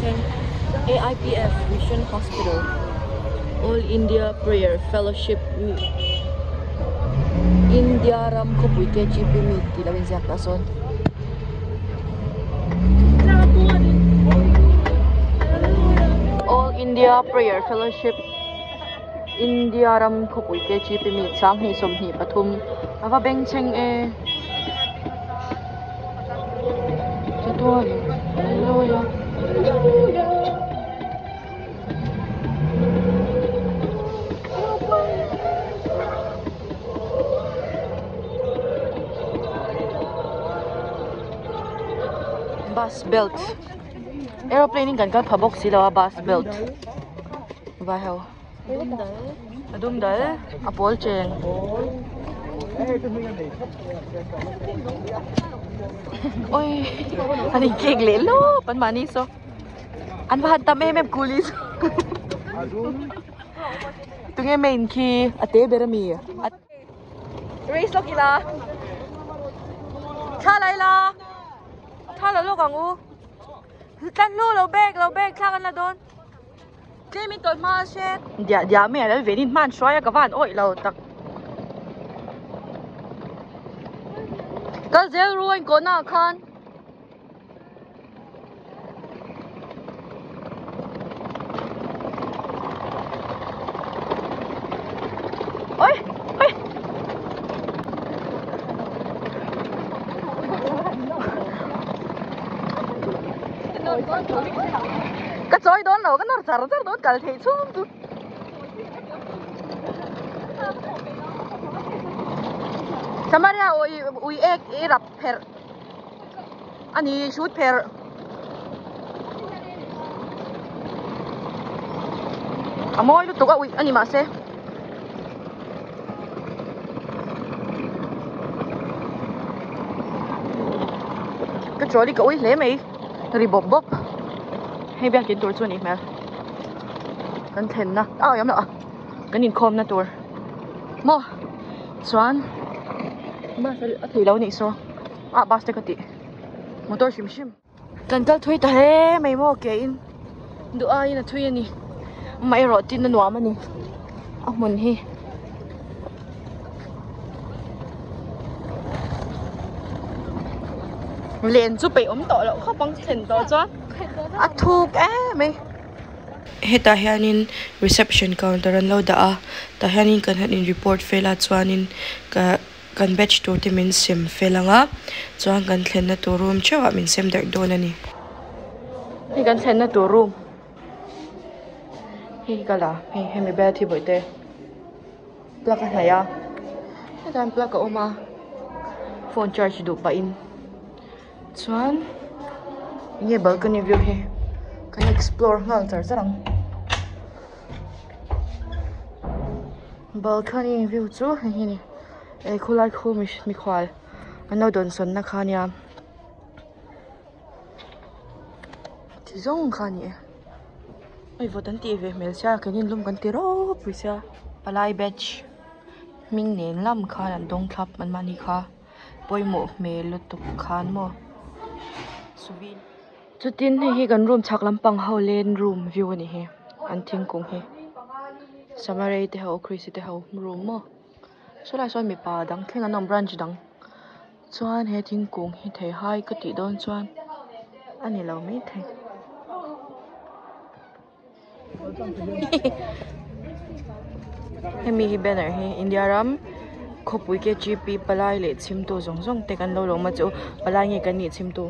thleng A_I_P_F Mission Hospital All India Prayer Fellowship India ram khawpui K_G_P meet tih lo inziak tah sawn. All India Prayer Fellowship India ram khawpui K_G_P meet 2023 a va bengchheng e. Chatuanin Hallelujah Hallelujah. Bus belt aeroplane in kan kal pha bawk si lo a bus belt vai ho a dum dal a pawl cheng oi an in kek leh lawp an mahni saw an va han tam em em kuli saw tunge main khi a te ber ami race lawk ila thla la ila thla la lawk ang u tlan hlu lo bag lo bag thla kan la dawn. Tlem in tawlh hma a hre. Diah diah mai a lal ve ni hman hruai a ka van awih lo tak. Kal zel ru a inkawhna ah khan. Oi oi. Ka chawi dawn lo ka nawr char char dawn kal theih chhung chu. Samaria ui ui ek i rap pherh ani hrut pherh. A mawi lutuk a uih ani mahse. Ka trolley ka ui hle mai ri bawp bawp hei biakin tur chu a nih hmel kan thlenna a awm loh a kan inkhawmna tur maw chuan bus a thei lo a nih saw ah bus te ka tih motor hrim hrim. Kan kal thui ta hle mai maw ke in duh aiin a thui a ni amaherawh tin a nuam a ni a hmun hi. Len chu peih awm tawh loh khawp ang thlen tawh chuan a thuk em mai. Hetah hianin reception counter an lo dah a tah hianin kan han in report vel a chuanin ka. Kan batch tur te min sem fel ang a, chuan kan thlenna tur room theuh ah min sem darh dawn a ni. Hei kan thlenna tur room hei hi ka la hei hemi bed hi bawihte plug a hnaih a hetah hian plug a awm a phone charge duh pahin chuan enge balcony view hi kan explore nghal char char ang. Balcony view chu hei hi a ni eh khulai khu mikhual an lo dawnsawn na kha a nia ti zawng kha a ni e hei vawt an tih ve hmel sia keini lum kan ti ropui sia palai batch hming nen lam khan an dawng thlap an mahni kha pawimawh hmel lutuk khan maw chutin hei hi kan room chhak lampang ho len room view a ni hi an thingkung hi. Samarei te ho Christy te ho room maw sawlai sawn mipa dang thleng an awm branch dang chuan he thingkung hi theihai ka tih dawn chuan a ni lo maithei hemi hi banner hi India ram khawpui K_G_P palai leh chhimtu zawng zawng te kan lo lawm a chu palai nge kan nih chhimtu.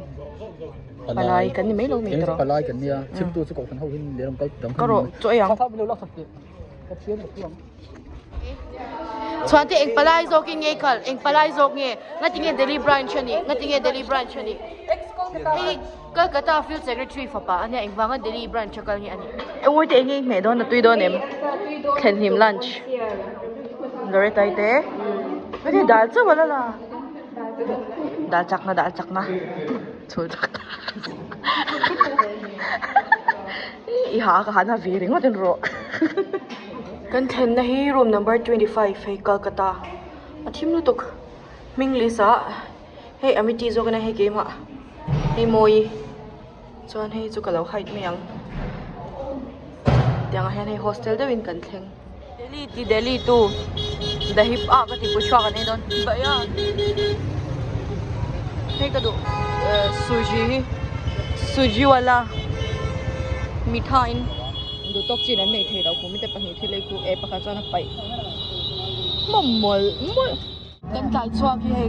Palai kan ni mai lo mi tawh. Palai kan nia chhimtu chu kohhran ho hin leh ram kal dang Ka rawh chaw ei ang. Chhuan te eng palai zawk in nge kal eng palai zawk nge ngati nge Delhi branch a nih ngati nge Delhi branch a nih hei Calcutta field secretary fapa ania engvanga Delhi branch a kal nge a nih. Engmawite te eng nge i hmeh dawn a tui dawn em thlenhlim lunch Loretta-i te heti dal chauh a la la dal chakna dal chakna. Chhul tak i ha ka han a ve ringawt in rawh kan thlenna hi room number 25 hei Kolkata a thim lutuk hming list ah hei Amity zawk ania hei keimah hei Mawi. Chuan hei chu ka lo hide mai ang. Tiang ah hian hei hostel deuh in kan thleng. Delhi ti Delhi tu the hip ah ka ti pui chhuak an ei dawn bhaiya hei ka duh suji hi suji wala mitha in duh tawk chin an nei thei lo khum te pahnih thil ei khu e pakhat chuan a paih hmawm mawlh mawlh. Kan tlai chhuak hi hei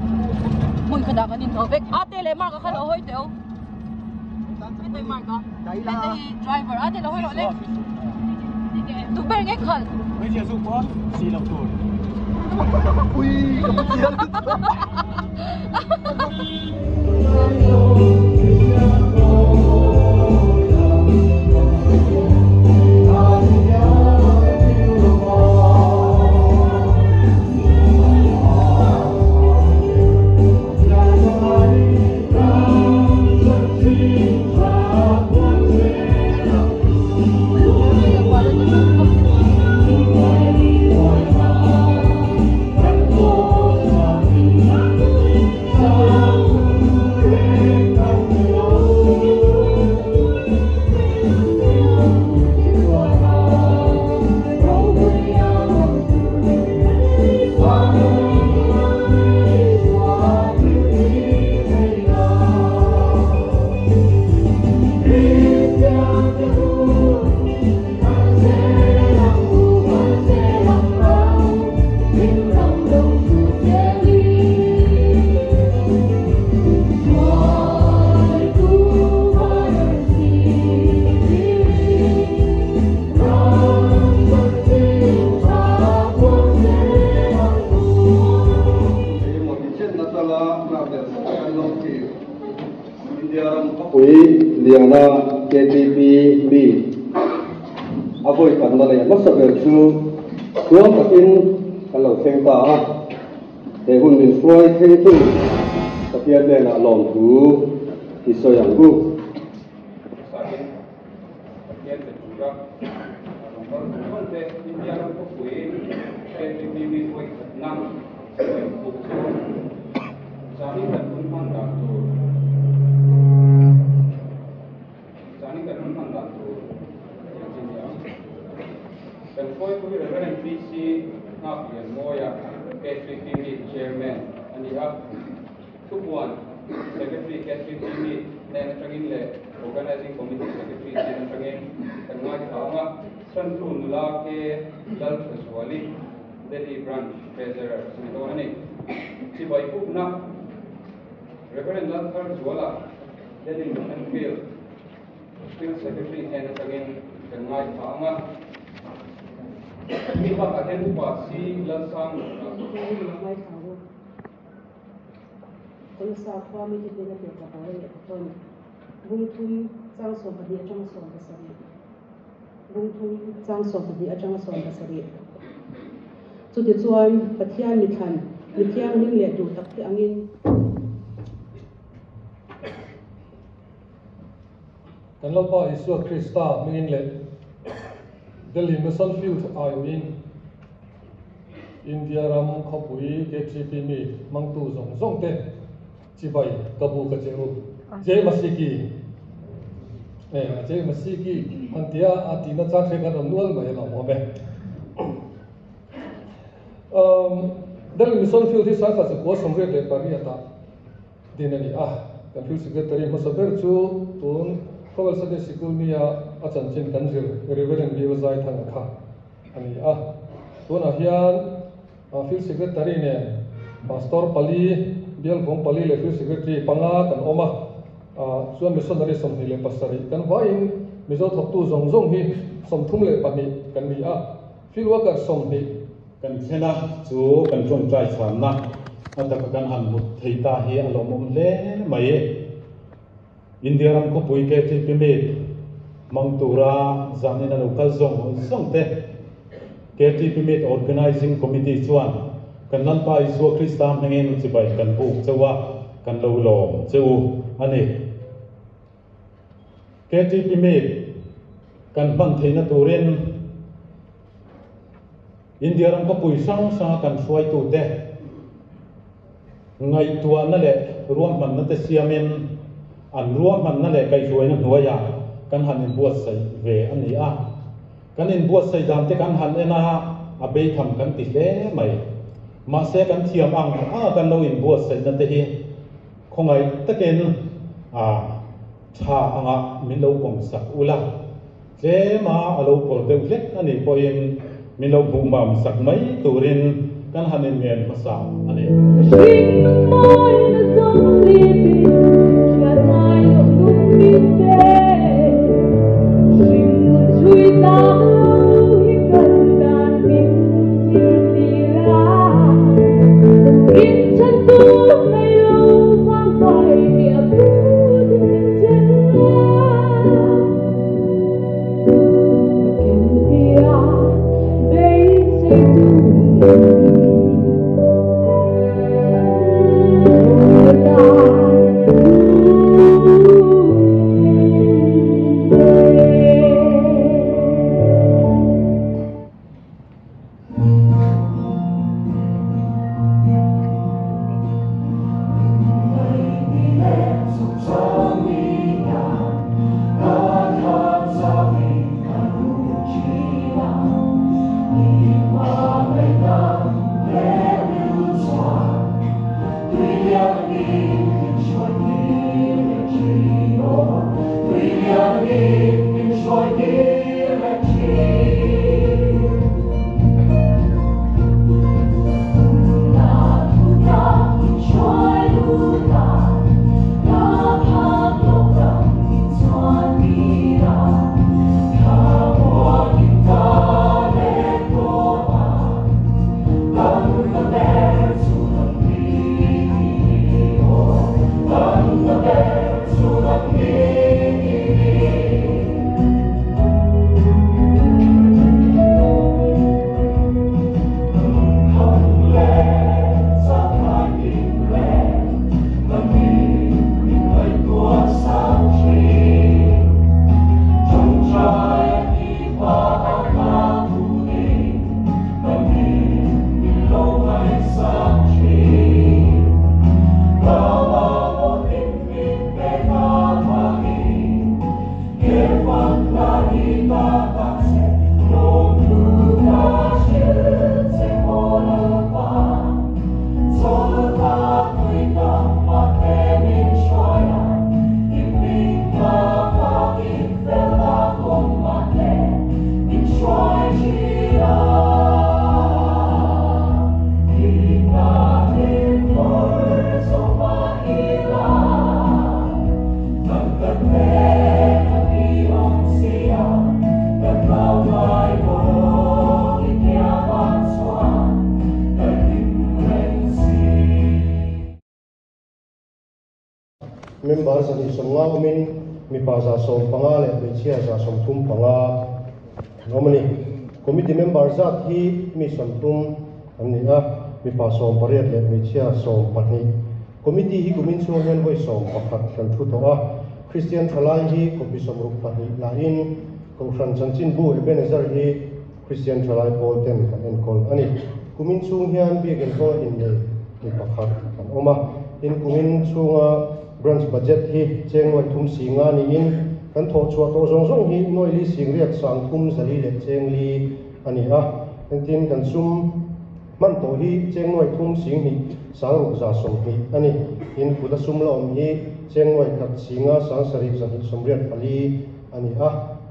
hmun khatah kan inhnawh vek a te leh mark a kha lo hawi teh u hete mark a hete hi driver a te lo hawi rawh le tu ber nge khalh Pui Liana KTP mi a vawi takna leh hmasa ber chu tluang takin kan lo thleng ta a, he hun min hruai thlengtu Pathian hnenah lawmthu i sawi ang u. Pathian pe tura rawn kal tur zawng te India ram khawpui KTP mi vawi khatna sawi buk chu zanin kan hun hman dan tur zanin kan hun hman dan tur tih chi ni ang. Kan hruaitu hi Reverend PC Nghaklianmawia KTP mi Chairman a ni a. Thupuan Secretary Catherine Jimmy hnen atangin leh Organizing Committee Secretary hnen atangin kan ngaithla ang a, Santu nula K. Lalthazuali, Delhi Branch Treasurer a ni dawn a ni. Chibai pukna Reverend Laltharzuala, Delhi Mission Field Field Secretary hnen atangin kan ngaithla ang a, mi bakah hian Upa C. Lalsangluta. Kolosa khua mite hnena pek a pawl a lehkha tawn bung thum chang 12 atanga 17 bung thum chang 12 atanga 17 Chutichuan Pathian mithlan mi thianghlim leh duh tak te angin. Kan Lalpa Isua Krista hmingin leh Delhi Mission Field aiawhin India ram khawpui KTP mi hmangtu zawng zawng te chibai ka bu ka che u. Jai Masih ki eh Jai Masih ki han tia a tihna chang hre kan rawn nual mai a lo awm e. Um, Delhi Mission Field hi sangkhat zakua 88 ah din a ni a, kan Field Secretary hmasa ber chu tun Khawvel Sunday Sikul nia a chanchin kan zir Reverend Bill Zaithanga kha a ni a. Tunah hian Field Secretary nen Pastor pali, Bial Vawng pali leh Field Secretary panga kan awm a, chuan Missionary 27 kan vaiin Mizo thawktu zawng zawng hi 32 kan ni a, Field Worker 20. Kan thlen a, chu kan tawngtai chhanna a taka kan han hmu thei ta hi a lawmawm hle mai. India ram khawpui KTP Meet hmang tura zanin a lo kal zawng zawng te KTP Meet Organising Committee chuan kan Lalpa Isua Krista hmangin chibai kan buk cheu a, kan lo lawm cheu a ni. KTP Meet kan hman theihna turin India ram khawpui hrang hranga kan hruaitute ngaihtuahna leh ruahmanna te siamin an ruahmanna leh kaihhruaina hnuaiah kan han inbuatsaih ve a ni a. Kan inbuatsaih dan te kan han en a, a beitham kan ti hle mai. Mahse kan thiam ang anga kan lo inbuatsaihna te hi khawngaih takin a tha anga min lo pawmsak ula, tlema a lo pawr deuh hlek a nih pawhin min lo hmuhmam sak mai turin kan han inngen hmasa a ni. Member 250 awmin mipa 115 leh hmeichhia 135 an awm a ni. Committee member zat hi mi 30 an ni a, mipa 18 leh hmeichhia 12. Committee hi kumin chhung hian vawi 11 kan thu tawh a, Kristian thalai hi kopi 62 lahin Kohhran chanchinbu Ebenezer hi Kristian thalai pawl ten kan enkawl a ni. Kumin chhung hian biakin haw innei mi pakhat kan awm a, tin kumin chhunga branch budget hi cheng nuai thum singa niin kan thawh chhuah tawh zawng zawng hi nuai li sing riat sang thum zali leh cheng li a ni a, tin kan sum hman tawh hi cheng nuai thum sing hnih sang ruk za 20 a ni, tin kuta sum la awm hi cheng nuai khat singa sang sarih zahnih sawmriat pali a ni a,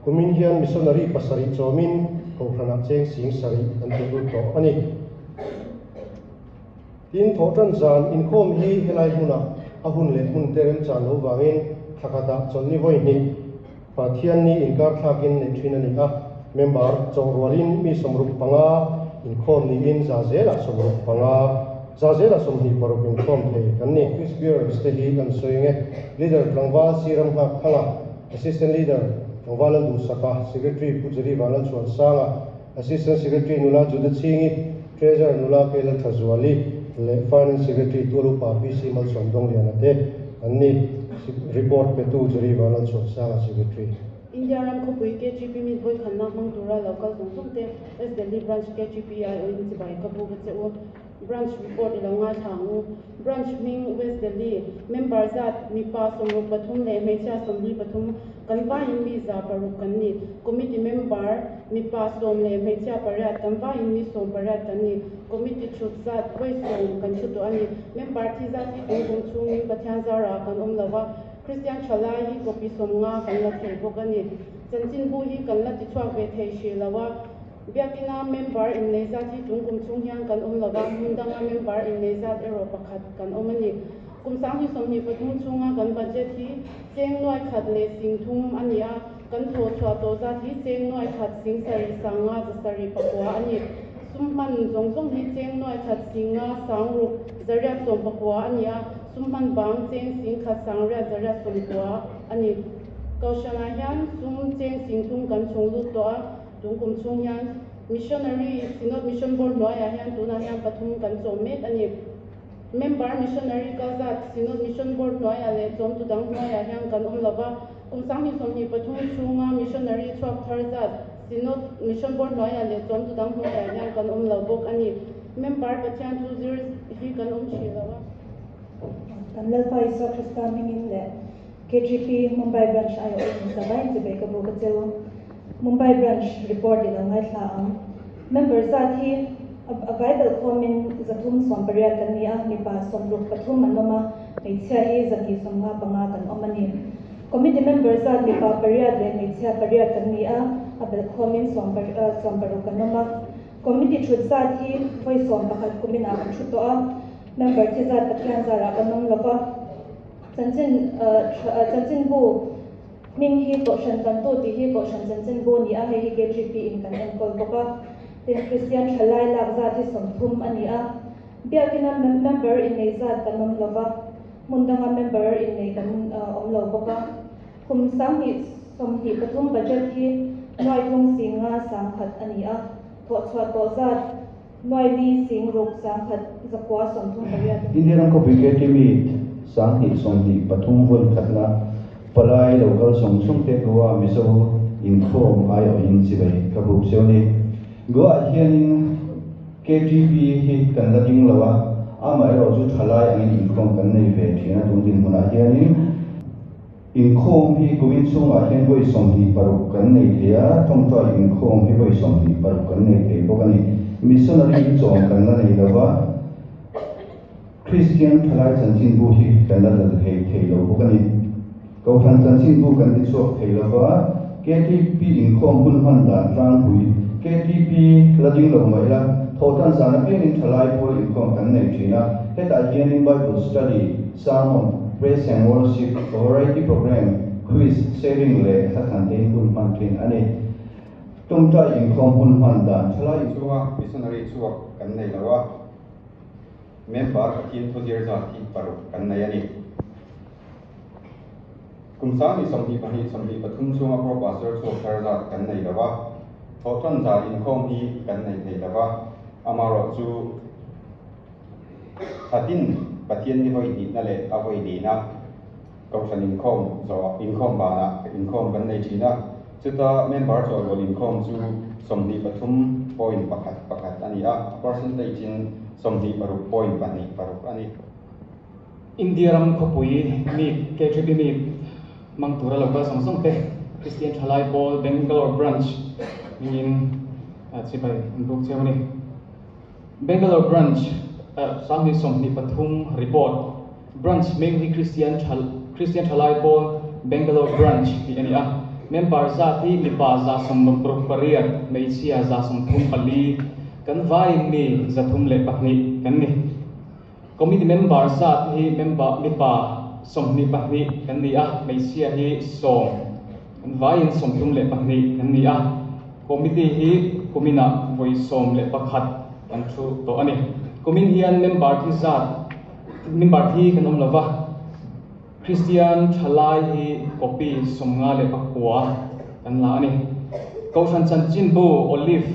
kumin hian missionary pasarih chawmin kohhranah cheng sing sarih an ti lut tawh a ni. Tin thawh tan zan inkhawm hi helai hmunah a hun leh hmun te remchan lo vangin thlakhatah chawlhni vawi hnih Pathian ni inkar thlakin neih thin a ni a, member chawh rualin mi 65 inkhawm niin za zelah 65 za zelah 26 inkhawm thei kan ni. Office bearers te hi kan sawi nge, Leader tlangval Siram Nghak Thanga, Assistant Leader tlangval Lalduhsaka, Secretary Pu Jerry Vanlalchhuansanga, Assistant Secretary nula Juda Chhingi, Treasurer nula Keila Thazuali leh Finance Secretary Tualupa PC Malsawm Dongliana te an ni. Report petu Jerry Vanlalchhuansanga, Secretary. India ram khawpui KGP meet vawi khanna hmang tura lo kal zawng zawng te West Delhi Branch KGP aiawhin chibai ka bu ka che u. Branch report i lo ngaithla ang u. Branch hming West Delhi member zat mipa 63 leh hmeichhia 43 kan vaiin mi 600 kan ni. Committee member mipa 10 leh hmeichhia pariat kan vaiin mi 18 kan ni. Committee thut zat vawi 10 kan thu tawh a ni. Member thi zat hi tung kum chhungin Pathian zarah kan awm lo va, Kristian thalai hi copy 50 kan la thei bawk a ni. Chanchinbu hi kan la tichhuak ve thei hrih lo a. Biakina member innei zat hi tung kum chhung hian kan awm lo va, hmun danga member innei zat erawh pakhat kan awm a ni. Kum 2023 chhunga kan budget hi cheng nuai khat leh sing thum a ni a, kan thawh chhuah tawh zat hi cheng nuai khat sing sarih sanga zasarih pakua a ni. Sum hman zawng zawng hi cheng nuai khat singa sang ruk zariat sawm pakua a ni a, sum hman bang cheng sing khat sang riat zariat sawmkua a ni. Kohhranah hian sum cheng sing thum kan chhung lut tawh a, tung kum chhung hian Missionary Synod Mission Board hnuaiah hian tunah hian pathum kan chawm mek a ni. Member Missionary kal zat Synod Mission Board hnuaiah leh chawmtu dang hnuaiah hian kan awm lo va, kum 2023 chhunga Missionary chhuak thar zat Synod Mission Board hnuaiah leh chawmtu dang hnuaiah hian kan awm lo bawk a ni. Member Pathian thu zir hi kan awm hrih lo a. Kan Lalpa Isua Krista hmingin leh KGP Mumbai Branch aiawh in zavai chibai ka bu ka cheu. Mumbai Branch report i lo ngaithla ang. Member zat hi a vai bel khawmin 380 kan ni a, mipa 63 an awm a, hmeichhia hi 255 kan awm a ni. Committee member zat mipa pariat leh hmeichhia pariat kan ni a, a bel khawmin 60 kan awm a. Committee thut zat hi vawi 11 kuminah kan thu tawh a, member thi zat Pathian zarah kan awm lo va. Chanchin chanchinbu hming hi Kohhran Tantu tih hi Kohhran Chanchinbu ni a, hei hi KGP in kan enkawl bawk a. Tin, Kristian thalai lak zat hi 30 a ni a. Biakina member innei zat kan awm lo va, hmun danga member innei kan awm lo bawk a. Kum 2023 budget hi nuai thum singa 10,000 a ni a, thawhchhuah tawh zat nuai li sing ruk 1,138. India ram khawpui KT Meet 2023 vawi khatna palai local sawng sawng te Goa Mizo inkhawm aiawhin chibai ka buk cheu ni. Goa hianin KTP hi kan la ding lo a, amaherawh chu thalai angin inkhawm kan nei ve thin a, tun dinhmunah hianin inkhawm hi kumin chhungah hian vawi 26 kan nei thei a, tawngtai inkhawm hi vawi 26 kan nei thei bawk a ni. Missionary hi chawm kan la nei lo va, Christian thalai chanchinbu hi kan la dal thei thei lo bawk a ni. Kohhran chanchinbu kan ti chhuak thei lo va, KTP inkhawm hun hman dan tlangpui KTP la ding lo mai la, thawhtan zan apiangin thalai pawl inkhawm kan nei thin a, hetah hianin Bible study, sermon, praise and worship, variety program, quiz, sharing leh hla thlan tein hun hman thin a ni. Tawngtai inkhawm hun hman dan thalai chunga missionary chhuak kan nei lo a, member Pathian thu zir zat hi paruk kan nei a ni. Kum 2022 23 chhunga pro pastor chhuak thar zat kan nei lo a, thawhtan zan inkhawm hi kan nei thei lo va, amaherawh chu thatin Pathian ni vawi hnihna leh a vawi lina Kohhran inkhawm zawh inkhawm banah inkhawm kan nei thin a, chuta member chawlhbawl inkhawm chu 23.11 a ni a, a percentage in 26.26 a ni. India ram khawpui meet KTP meet mang tura local sawng sawng te Christian Thalai Pawl Bangalore Branch hmingin chibai an buk cheu a ni. Bangalore Branch 2023 report Branch hming hi Christian Christian Thalai Pawl Bangalore Branch tih a ni a, member zat hi mipa 68 hmeichhia 34 kan vaiin mi 302 kan ni. Committee member zat hi member mipa 22 kan ni a, hmeichhia hi 10 kan vaiin 32 kan ni a. Committee hi kumina vawi 11 kan thu tawh a ni. Kumin hian member thi zat member thi kan awm lo va, Christian Thalai hi copy 59 kan la a ni. Kohhran Chanchinbu Olive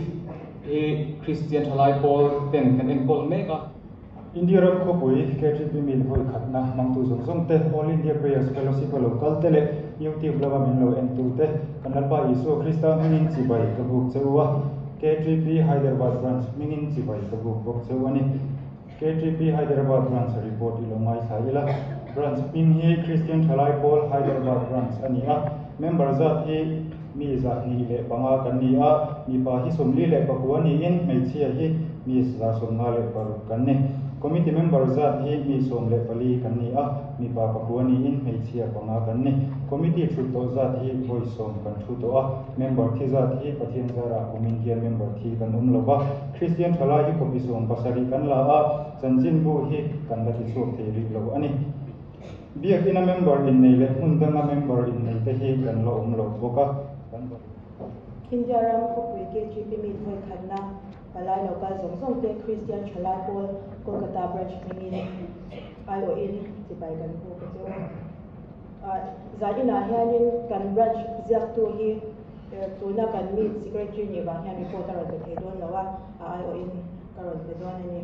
hi Christian Thalai Pawl ten kan enkawl mek a. India ram khawpui KTP meet vawi khatna mangtu zawng zawng te, All India Prayers Fellowship a local te leh YouTube lama min lo entu te, kan Lalpa Isua Krista hmingin chibai ka buk cheu a, KTP Hyderabad Branch hmingin chibai ka buk bawk cheu a ni. KTP Hyderabad Branch report i lo ngaithla ila. Branch hming hi Christian Thalai Pawl Hyderabad Branch a ni a. Member zat hi mi 205 kan ni a, mipa hi 49 niin hmeichhia hi mi 56 kan ni. Committee member zat hi mi 14 kan ni a, mipa 9 niin hmeichhia 5 kan ni. Committee thut tawh zat hi vawi 10 kan thu tawh a, member thi zat hi Pathian zarah kumin hian member thi kan awm lo va. Christian Thalai hi copy 70 kan la a, chanchinbu hi kan la tichhuak thei rih lo a ni. Biakina member innei leh hmun danga member innei te hi kan la awm lo bawk a. India ram khawpui KTP meet vawi khatna palai lo kal zawng zawng te Christian Thalai Pawl Kolkata Branch hmingin aiawhin chibai kan buk a chu. Zaninah hianin kan branch ziaktu hi tuna kan meet secretary nih vang hian report a rawn pe thei dawn lo a, a aiawhin ka rawn pe dawn a ni.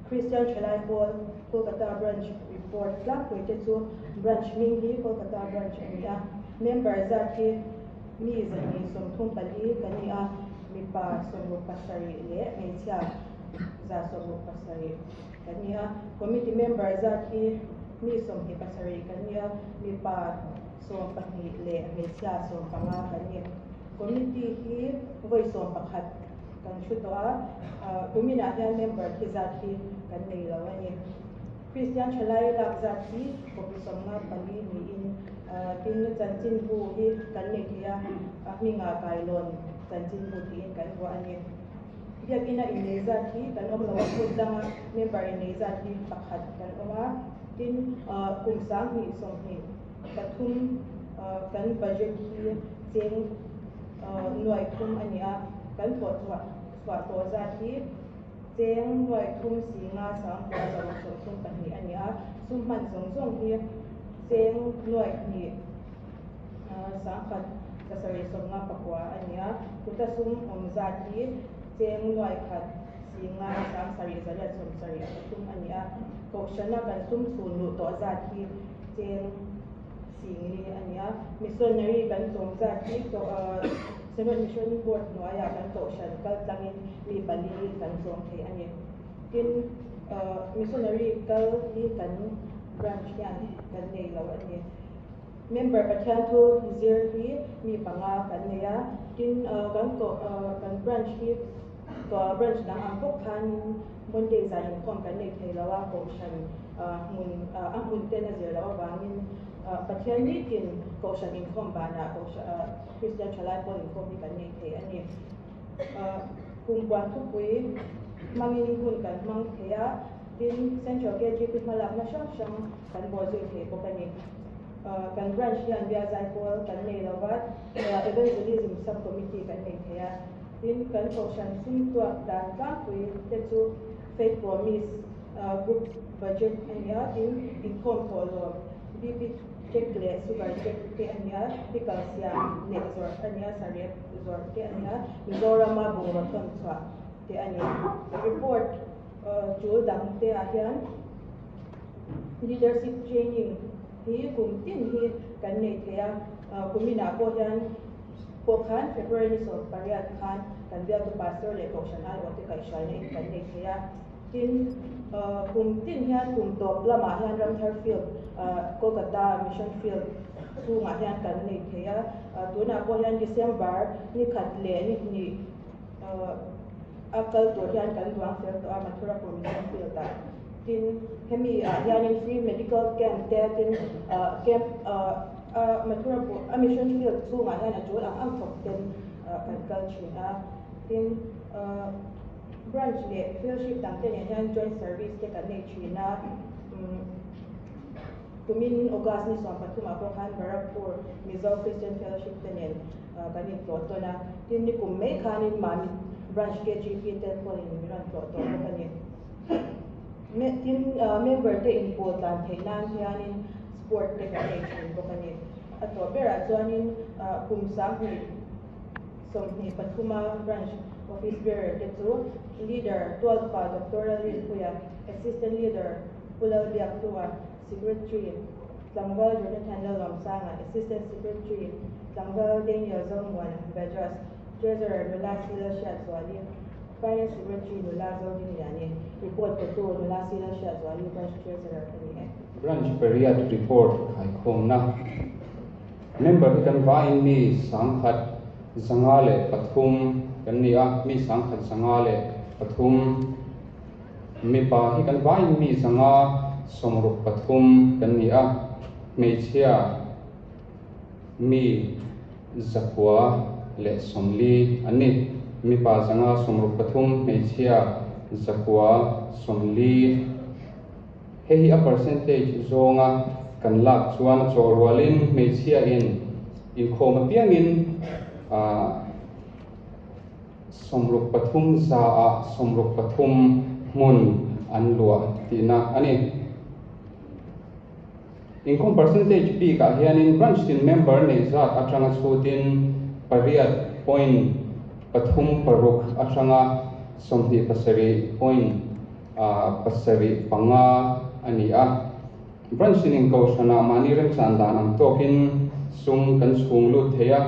Christian Thalai Pawl Kolkata Branch report tlangpui te chu branch hming hi Kolkata Branch a ni a, member zat hi mi 234 kan ni a, mipa 67 leh hmeichhia 167 kan ni a, committee member zat hi mi 27 kan ni a, mipa 12 leh hmeichhia 15 kan ni. Committee hi vawi 11 kan thu tawh a, kuminah hian member thi zat hi kan nei lo a ni. Christian Thalai lak zat hi copy 54 niin tin chanchinbu hi kan nei thei a, a hminga kailawn chanchinbu tiin kan vuah a ni. Biakina innei zat hi kan awm lo a, hmun danga member innei zat hi 1 kan awm a, tin kum 2023 kan budget hi cheng 300,000 a ni a, kan thawh chhuah tawh zat hi cheng 3,509,632 a ni a, sum hman zawng zawng hi cheng 2,179,059 a ni a, kuta sum awm zat hi cheng 1,509,773 a ni a, kohhrana kan sum chhun luh tawh zat hi cheng 4,000 a ni a, missionary kan chawm zat hi Synod Mission Board hnuaiah kan kohhran kal tlangin mi 4 kan chawm thei a ni. Tin missionary kal hi kan branch hian kan nei lo a ni. Member Pathian thu zir hi mi 5 kan nei a, tin kan branch hi branch dang ang bawk khan Monday zan inkhawm kan nei thei lo a, kohhran hmun a hmun ten a zir loh avangin Pathian nitin kohhran inkhawm banah Christian Thalai Pawl inkhawm hi kan nei thei a ni. Kumpuan thupui hmangin hun kan hmang thei a, tin Central KTP hmalakna hrang hrang kan bawhzui thei bawk a ni. Kan branch hian bial zai pawl kan nei lo va, Evangelism Sub-Committee kan nei thei a, tin kan kohhran sum tuak dan tlangpui te chu Faith Promise Group budget a ni a, tin inkhawm thawhlawm BP check leh sugar check te a ni a, pickle siam leh zawrh a ni a, sarep zawrh te a ni a, Mizorama bungraw thawn chhuah te a ni. Report tul dang te ah hian leadership training hi kum tin hi kan nei thei a, kuminah pawh hian pawh khan February ni 18 khan kan bialtu pastor leh kohhran aiawh te kaihhruaina in kan nei thei a, tin kum tin hian kum tawp lamah hian Ramthar Field Kolkata Mission Field chhungah hian kan nei thei a, tunah pawh hian December ni 1 leh ni 2 a kal tur hian kan duang fel tawh a Mathurapur Mission Field ah. Tin hemi ah hianin free medical camp te tin camp Mathurapur a Mission Field chhungah hian a tul ang ang thawk ten kan kal thin a, tin branch leh fellowship dang te nen hian joint service te kan nei thin a, kumin August ni 13 ah pawh khan Barrackpur Mizo Christian Fellowship te nen kan intlawh tawn a, tin ni kum mai khanin Mamit branch KTP te pawhin min rawn tlawh tawh bawk a ni. Tin member te inpawl tlan theih nan hianin sport te kan nei thin bawk a ni. A tawh berah chuanin kum 2023 branch office bearer te chu leader 12 pa Dr. Lalrinpuia, assistant leader Pulal Biakhlua, secretary Tlangval Jonathan Lalawmsanga, assistant secretary Tlangval Daniel Zomuan Bajas, treasurer Nula Sila Hriatzuali. Finance Secretary nula Zodinliani report petu nula Sila Hriatzuali Branch Treasurer ka ni e. Branch pariat report khaikhawmna Member hi kan vaiin mi sangkhat 503 kan ni a, mi sangkhat 503 mipa hi kan vaiin mi 563 kan ni a, hmeichhia mi 940 an ni. Mipa 563 hmeichhia 940. Hei hi a percentage zawnga kan lak chuan a chaw rualin hmeichhia in inkhawm apiangin 63 za ah 63 hmun an luah tihna a ni. Inkhawm percentage bik ah hianin branch tin member nei zat atanga chhutin 8.36 atanga 27.75 a ni a. Branch tin inkohhrana mahni remchan dan ang tawkin sum kan chhung lut thei a.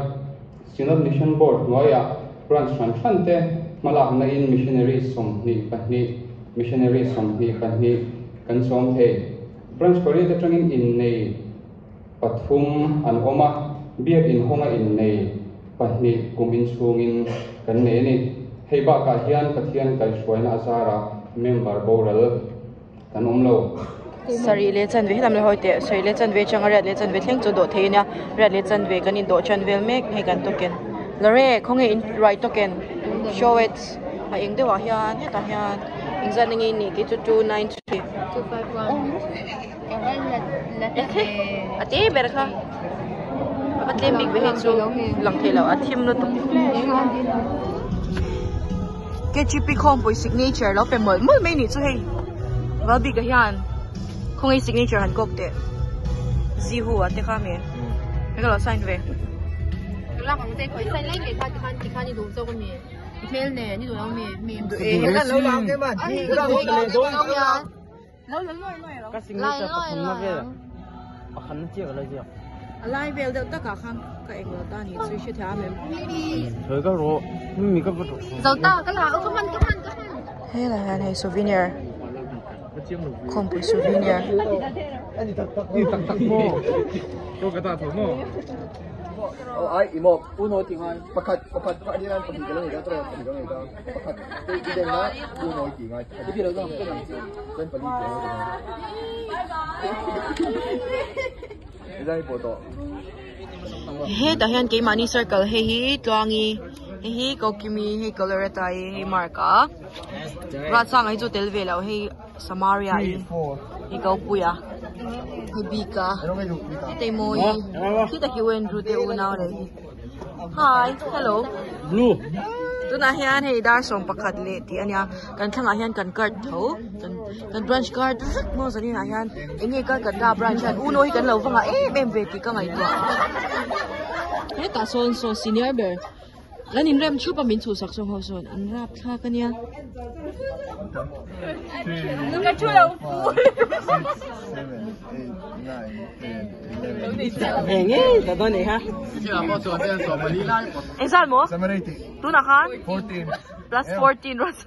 Synod Mission Board hnuaiah branch hran hran te hmalakna in missionary 22 missionary 22 kan chawm thei. Branch pariat atangin innei pathum an awm a, biak inhawnga innei pahnih kum inchhungin kan nei a ni. Hei bakah hian Pathian kaihhruaina azarah member boral kan awm lo. Sarih leh chanve helam leh hawi teh sarih leh chanve atanga riat leh chanve thleng chu dawh thei a nia riat leh chanve kan indawh tan vel mek hei kan token lawre khawnge in right token show it a eng deuh ah hian hetah hian engzat na nge i nih kei chu 293 a te ber kha a va tlem bik ve hei chu lang thei lo a thim lutuk KGP khawmpui signature lo pe mawlh mawlh mai nih chu hei val bik ah hian khawnge signature han kawk teh zihu ah te kha mi hei ka lo sign ve. Ka signature pathum na vel pakhat na chiah ka lo ziak. A lai vel deuh takah khan ka eng lo ta ni chu i hre thei am em? Sawi ka rawh mi ka va rawh. Zo ta ka la ka hman ka hman ka hman. Helai hian hei souvenir khawmpui souvenir. Ni tak tak maw? Ko ka ta tho maw? Ai imo uno ti ngai pakhat pakhat pakhat hian pahnih ka lo nei ta tawh pahnih ka lo nei ta pakhat i den na uno ti ngai chuan pali ti ngai zai pawh tawh. Hetah hian keimahni circle hei hi Tluangi hei hi Kokimi hei Coloreta i hei Mark a Ruatsanga hi chu tel ve lo hei Samaria i hei Kopuia hei Bika hei Teimawi khitah khi U Andrew te unau leh hi hi hello Blue tunah hian hei dar 11 leh tih a nia kan thlangah hian kan card tho kan kan branch card vek maw zaninah hian eng nge Calcutta branch hian uno hi kan lo va ngah em em ve tih ka ngaihtuah hetah sawn saw senior ber kan inrem thup a min chhuhsak sawn ho sawn an rap thlak a nia. Engzat maw? Tunah khan? Plus 14 ros.